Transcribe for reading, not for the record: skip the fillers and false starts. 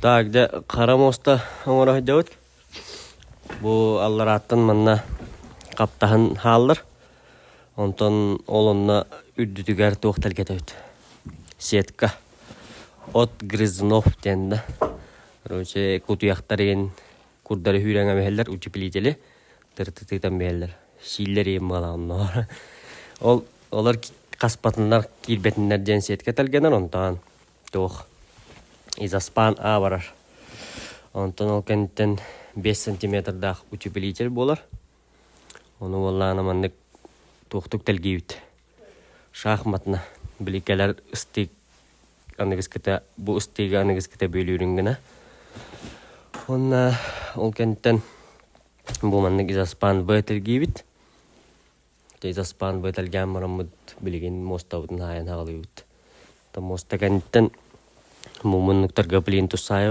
Так, дьэ, хара муоста оҥоро сылдьабыт. Бу алларааттан манна хаптаһын хааллар. Онтон ол онно үрдүтүгэр туох тэлгэтэбит? Сетка. От грызунов диэн да. Короче, кутуйахтар иһин курдары сүүрэн эбэһэллэр, утеплители тырытытытан биһэллэр. Сииллэр иһин буолаҕын Ол олор хаспатыннар, киирбэтиннэр диэн сетка тэлгэнэр, онтон туох изоспан А барар. Онтон ол кэнниттэн 5 сантиметрдаах утеплитель буолар. Ону буоллаҕына маннык туохтук тэлгиибит. Шахматна били кэлэр ыстыык аныгыскыта бу ыстыыга аныгыскыта бүөлүүрүн гына. Уонна ол кэнниттэн бу маннык изоспан Б тэлгиибит. Изоспан Б тэлгээн бараммыт билигин муостабытын хаайан аҕалыыбыт. Муоста кэнниттэн бу муннуктарга плинтус саайабыт.